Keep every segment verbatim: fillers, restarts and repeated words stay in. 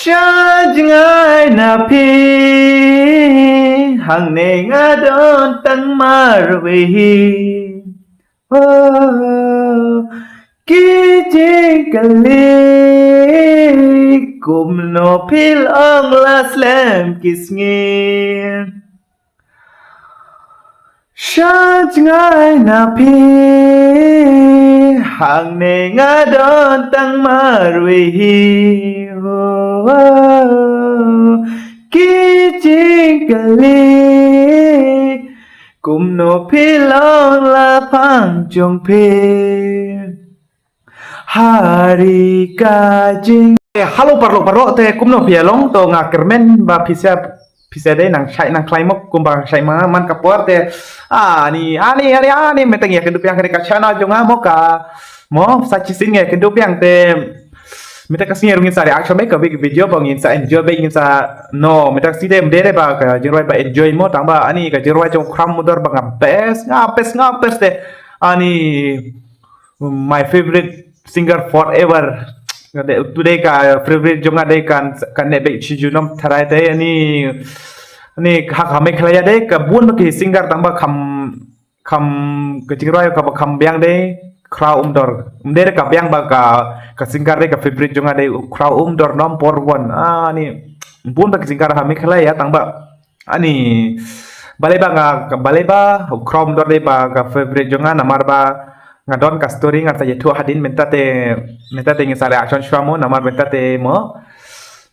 Sha jngai na phi, hangne nga don tang marwei hi. Oh, ki jingkylli, kumno phi long la slem ki sngi. Sha jngai na phi, hangne nga don tang marwei hi. Oh, oh, ki jingkylli, kumno phi long la phang jong phi. Hari ka jing. Eh, hello parlok parlok, te kumno phi ïa long? To nga kyrmen ba phi sa, phi sa dei nang shai nang khlai mok kumba shai ma man ka por te. Ani, ani, ani, ani, mynta ïa kynduh biang ka channel jong nga mo ka. Mo sa shisien ïa kynduh biang te. Mynta ka sngi ruh ngin sa reaction beit ka video ba ngin sa enjoy beit ngin sa no. Mynta ka sngi te mynta ba ka jingrwai ba enjoy mo tang ba ani ka jingrwai jong Khraw Umdor ba nga best, nga best, nga best te. Ani my favorite singer forever. Nga dei, utu dei ka favorite jong nga dei kan, kan ne bek shi junom tharai te ani, ani ha ka Meghalaya dei ka bun ba ki singer tang ba kham, kham ka jingrwai ka ba kham biang dei Khraw Umdor. Ym dei ka biang ba ka, ka singer dei ka favorite jong nga dei Khraw Umdor nombor one. Ani bun ba ki singer ha Meghalaya tang ba Ani, balei ba nga, balei ba Khraw Umdor dei ba ka favorite jong nga namar ba nga don ka story ngan sa ïathuh hadien mynta te, mynta te ngin sa reaction shuwa mo namar mynta te mo.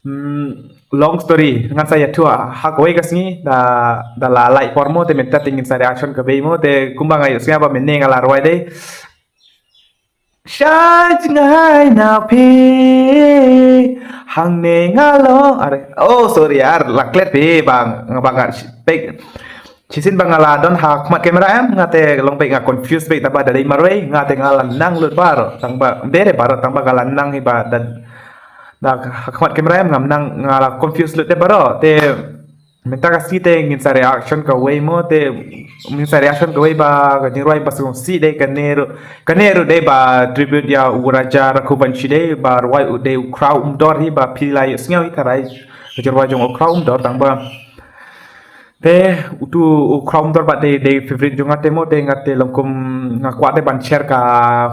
Hmm, long story ngan sa ïathuh ha kawei ka sngi da, da la lai por mo te mynta te ngin sa reaction kawei mo te kumba nga ïohsngew ba mynne nga la rwai dei. Sha jngai na phi, hangne nga long. Are, oh sorry ar, la klet phi bang, bang nga pek. Shisien bang nga la don ha khmat kamera em, nga te long pek nga confuse pek taba da dei marwei, nga te nga la nang lut baroh, tang ba, dere baroh, tang ba nga la nang hi ba da, da ha khmat kamera em, nga nang, nga la confuse lut te baroh, te Mynta ka sngi te ngin sa reaction kawei mo te ngin sa reaction kawei ba ka jingrwai ba sngewsih dei kane ruh, kane ruh dei ba tribute ïa u Raja Raghuvanshi dei ba rwai u dei u Khraw Umdor hi ba phi la ïohsngew hi tharai ka jingrwai jong u Khraw Umdor tang ba te utu u Khraw Umdor ba dei dei favorite jong nga te mo te nga te long kum nga kwah te ban share ka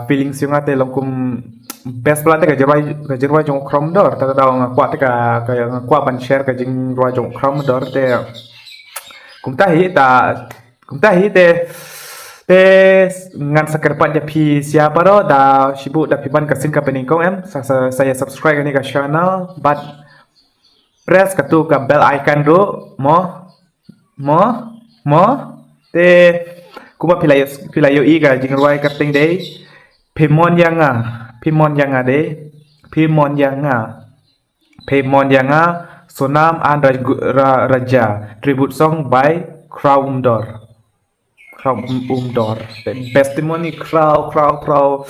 feelings jong nga te long kum best pla te ka jingrwai, ka jingrwai jong u Khraw Umdor, ta ka daw nga kwah te ka, ka nga kwah ban share ka jingrwai jong u Khraw Umdor te kumta hi ta, kumta hi te, te ngan sa kyrpad ïa phi sha baroh da shibun da phi ban ka sien ka pynïeng kong em sa, sa, sa ïa subscribe kane ka channel bad press katu ka bell icon ruh mo. Mo, mo, te kumba phi la ïoh, phi la ïohi ka jingrwai ka kyrteng dei Phi Mon Ïa Nga, Phi Mon Ïa Nga dei, Phi Mon Ïa Nga, Phi Mon Ïa Nga, Sonam and Raj-, Ra-, Raja, tribute song by Khraw Umdor. Khraw Um-, Umdor. Te best te mo ni Khraw, Khraw, Khraw.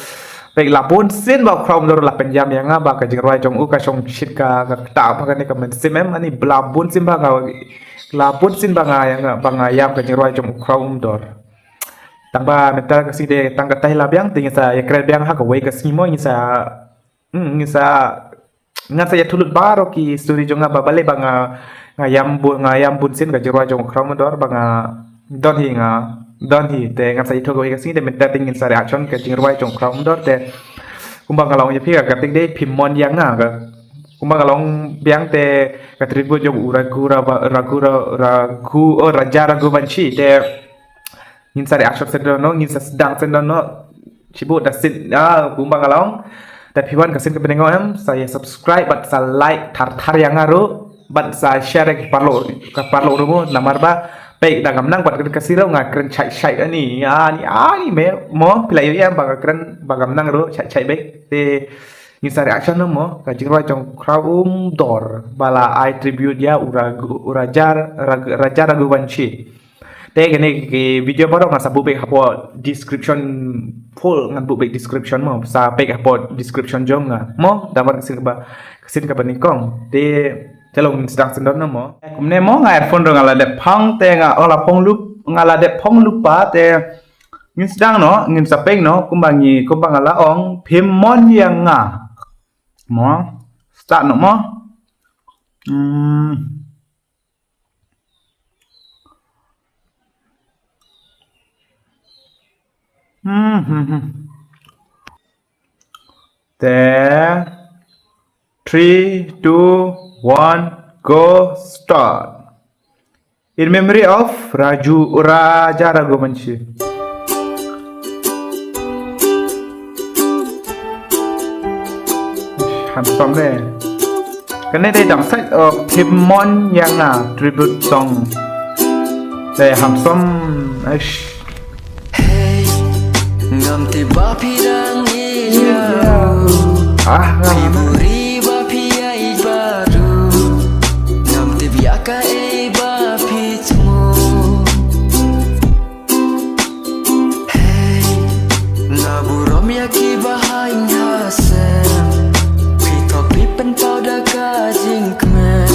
Pek la bun sien ba Khraw Umdor la pynjam ïa nga ba ka jingrwai jong u ka shong shit ka, ka kata ba kane ka mynsiem em ani la bun sien ba nga, la bun sien ba nga ïa nga, ba nga ïam ka jingrwai jong u Khraw Umdor. Tang ba mynta ka sngi te tang katai la biang te ngin sa ïakren biang ha kawei ka sngi mo ngin sa Hmm, ngin sa, ngan sa ïathuh lut baroh ki story jong nga ba balei ba nga, nga ïam bu-, nga ïam bun sien ka jingrwai jong u Khraw Umdor ba nga don hi nga, don hi te ngan sa ïathuh kawei ka sngi te mynta te ngin sa reaction ka jingrwai jong u Khraw Umdor te kumba nga long ïa phi ka kyrteng dei Phi Mon Ïa Nga ka kumba nga long biang te ka tribute jong u Raghu Ra-, Raghu Ra-, Raghu, oh, Raja Raghuvanshi te Ngin sa reaction sien don noh, ngin sa sdang sien don noh. Shibun da sien, ah, kumba nga long. Da phi wan ka sien ka pynïeng em, sa ïa subscribe bad sa like thar thar ïa nga ruh bad sa share ïa ki paralok, ka paralok ruh mo namar ba peit da ngam nang bad ka sien ruh nga kren shait shait ani, ani, ani me mo phi la ïohi em ba nga kren ba ngam nang ruh shait shait beit. Te ngin sa reaction noh mo ka jingrwai jong u Khraw Umdor ba la ai tribute ïa u Raghu, u Raja, Rag-, Raja Raghuvanshi. Te kane ki video baroh ngan sa buh beit hapoh description full, ngan buh beit description mo, sa peit hapoh description jong nga mo, da wan ka sien kaba, ka sien kaba nyngkong. Te te long ngin sdang sien don noh mo. Kumne mo nga earphone ruh nga la dep phang te nga, oh, la phong lypa, nga la dep phong lypa te ngin sdang noh, ngin sa peit noh kumba ngi, kumba nga la ong Phi Mon Ïa Nga. Mo, start noh mo. Hmm. Hmm, hmm, hmm. Te three, two, one, go, start. In memory of Raju, Raja Raghuvanshi. Handsome deh. Kane dei dang sait, uh, Phim Mon Ïa Nga tribute song. Dei handsome, eish. Hey, ngam tip ba phi dang ïeit ïa u. Ah, ngam. Phi buhrieh ba phi ïaid bad u. Ngam tip ïa kaei ba phi thmu. Hey, nga burom ïa kiba ha ïing ha sem. Phi thok phi pynpaw da ka jingkmen.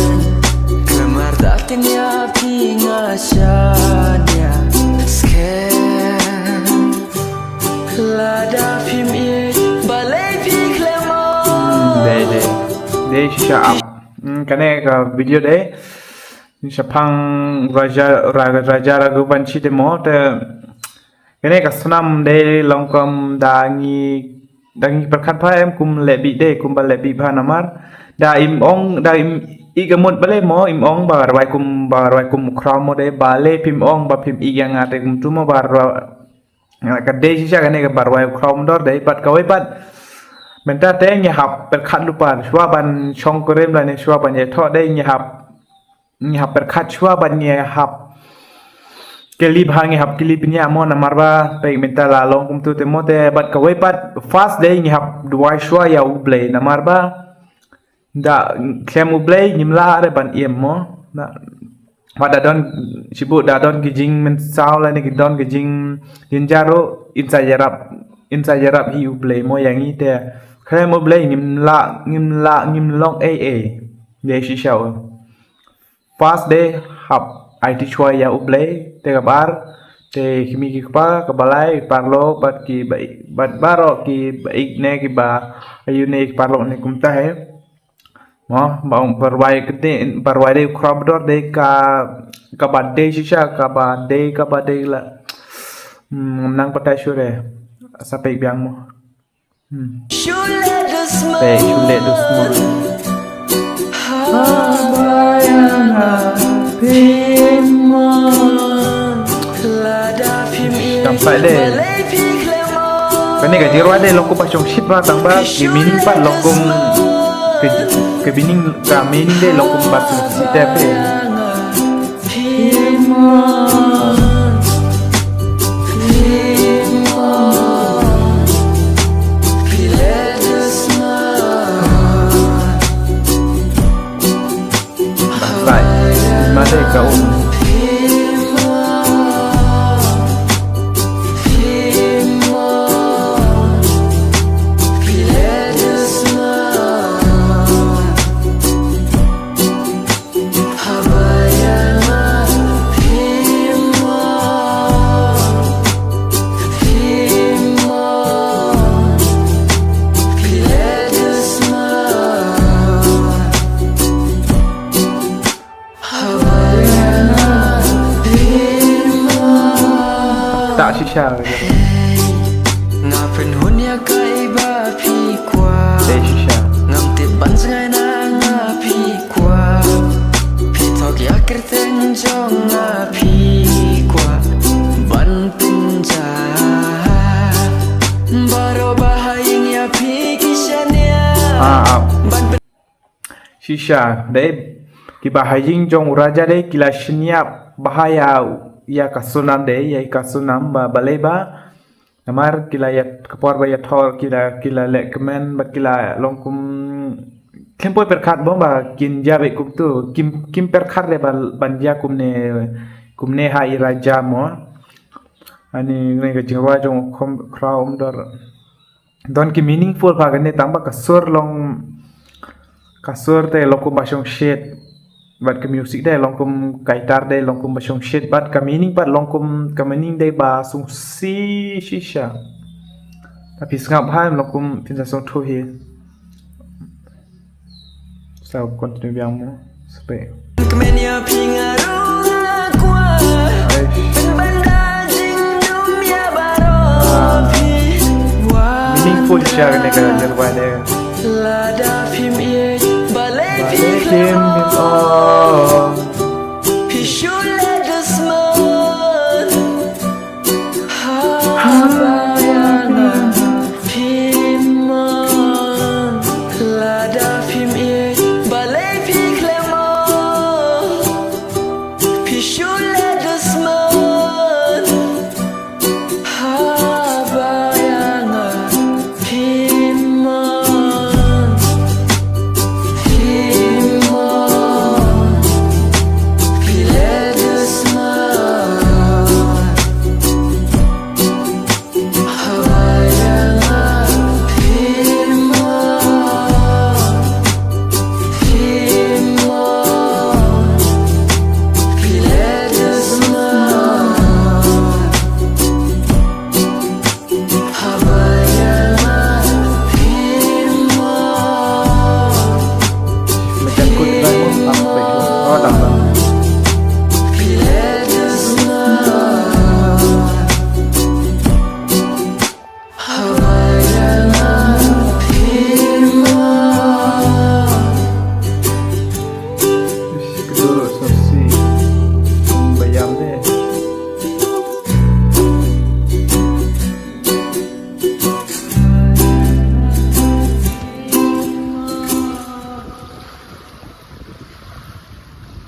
Khlem artatien ïa phi nga shaniah skhem. Lada phim ïeit balei phi khlem ong. Dei, dei. Dei shisha ap. Hmm, kane ka video dei shaphang Raja, Ra-, Raja Raghuvanshi te mo, te kane ka snam dei long kum da ngi, da ngi pyrkhat bha em, kum leh bih dei, kumba leh bih bha namar da im ong, da im ïeit ka mut balei mo, im ong ba rwai kum, ba rwai kum u khraw mo dei, balei phim ong ba phim ïeit ïa nga te kumtu mo ba rwai, ka dei shisha kane kaba rwai u khraw mo dor dei, bad kawei pat mynta te ngi hap pyrkhat lypa shuwa ban shongkurim lane shuwa ban ïathoh dei ngi hap ngi hap pyrkhat shuwa bad ngi hap kylli bha, ngi hap kylli bniah mo namar ba peit mynta la long kumtu te mo te, bad kawei pat first dei ngi hap duwai shuwa ïa U Blei namar ba da khlem U Blei ngim lah re ban im mo. Na, bad da don, shibun da don ki jingmynsaw lane ki don ki jingjynjar ruh, yn sa ïarap, yn sa ïarap hi U Blei mo ïa ngi te. Khlem U Blei ngim lah, ngim lah, ngim long ei ei. Dei shisha. First dei hap aiti shuwa ïa U Blei, te kaba ar te ki kmie ki kpa, kaba lai paralok bad kiba, bad baroh kiba ïeit ne kiba aiu ne ki paralok ne kumta hi. Mo, ba ong ba rwai kti, ba rwai dei u khraw mo dor dei ka, kaba dei shisha, kaba dei, kaba dei la. Hmm, ngam nang batai shuh re. Sa peit biang mo. Hmm. Te shu leh dusmon. Tang pat dei. Kane ka jingrwai dei long kum ba shongshit ba tang ba ki meaning pat long kum ki, ki meaning, ka meaning dei long kum ba shongshit te phi. Bye. Mare ka um. Ta shisha. Nga pynhun ïa kaei ba phi kwah. Te shisha. Ngam tip ban jngai na nga phi kwah. Phi thok ïa kyrteng jong nga phi kwah ban pynjah. Baroh ba ha ïing ïa phi ki shaniah. Ah, ah. Ban pyn- Shisha, dei kiba ha ïing jong u Raja dei ki la shaniah bha ïa, ïa ka sur nam dei, ïa ka sur nam ba balei ba. Namar ki la ïa ka por ba ïathoh ki la, ki la leh kmen ba ki la long kum khlem poi pyrkhat mo ba kin ïa beh kumtu, kim, kim pyrkhat re ba ban ïa kumne, kumne ha i Raja mo. Ani ne ka jingrwai jong u khraw um dor. Don ki meaningful bha kane tang ba ka sur long, ka sur te long kum ba shongshit. Bad ka music dei long kum, ka guitar dei long kum ba shongshit bad ka meaning pat long kum, ka meaning dei ba sngewsih shisha. Ta phi sngap ha long kum phin sa sngewthuh hi. Sa continue biang mo. Kmen ïa phi nga ruh nga kwah. Pynban da jingdum ïa baroh phi. Meaningful sha kane ka jingrwai de. Lada phim ïeit balei phi khlem ong. Phi shu leh dusmon. Haba ïa nga phim mon. Lada phim ïeit balei phi khlem ong. Phi shu leh dusmon. Haba ïa nga phim mon. Phim mon. Phi leh dusmon.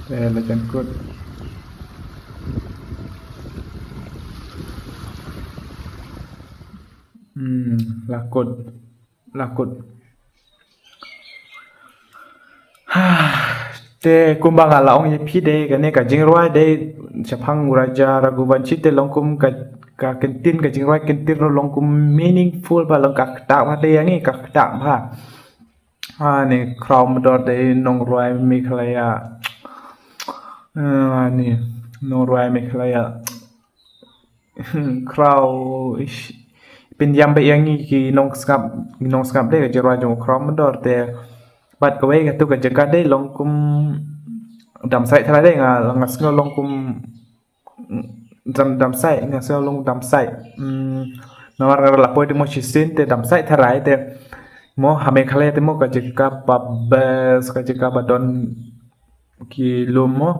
Eh, la jan kut. Hmm, la kut. La kut. Te kumba nga la ong ïa phi de, kane ka jingrwai de shaphang u Raja Raghuvanshi te long kum ka, ka kyntien, ka jingrwai kyntien ruh long kum meaningful ba long ka ktah ba te ïa ngi ka ktah ba. Ani Khraw Mdor de nongrwai Meghalaya. Ah, ani nongrwai Meghalaya. Khraw, ish, pynïam ba ïa ngi ki nongsngap, ki nongsngap de ka jingrwai jong u Khraw Mdor te. Bad kawei katu ka jaka de long kum Damsait tharai de nga, nga sngew long kum Dam, Damsait, nga sngew long Damsait. Hmm, namar nga la poi te mo shisien te Damsait tharai te. Mo ha Meghalaya te mo ka jaka ba best, ka jaka ba don ki lum mo.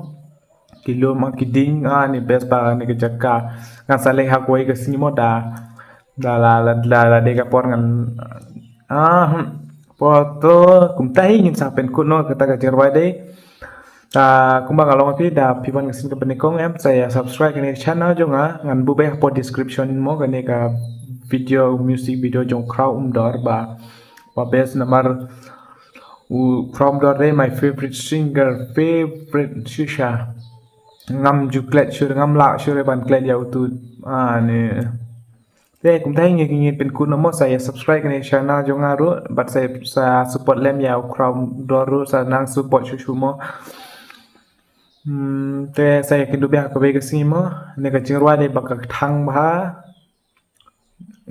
Ki lum, ah, ki dieng, ah, ni best ba ni ka jaka. Ngan sa leit ha kawei ka sngi mo da. Da la, la, la, la dei ka por ngan, ah, hmm. Por to, kumta hi ngin sa pynkut noh kata ka jingrwai de. Ah, kumba nga la ong ïa phi da phi wan ka sien kaba nyngkong em sa ïa subscribe kane ka channel jong nga, ngan buh beit hapoh description mo kane ka video, music video jong Khraw Mdor ba, ba best namar u Khraw Mdor de my favorite singer, favorite shisha. Ngam ju klet shuh, ngam lah shuh ban klet ïa utu, ah, ni. Te kumta hi ngin pynkut noh mo sa ïa subscribe kane ka channel jong nga ruh bad sa, sa support lem ïa u Khraw Mdor ruh sa nang support shuh shuh mo. Hmm, te sa ïa kynduh biang ha kawei ka sngi mo. Ne ka jingrwai de ba ka kthang bha.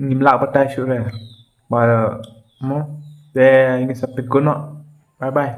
Ngim lah batai shuh re. Ba mo. Te ngin sa pynkut noh. Bye bye.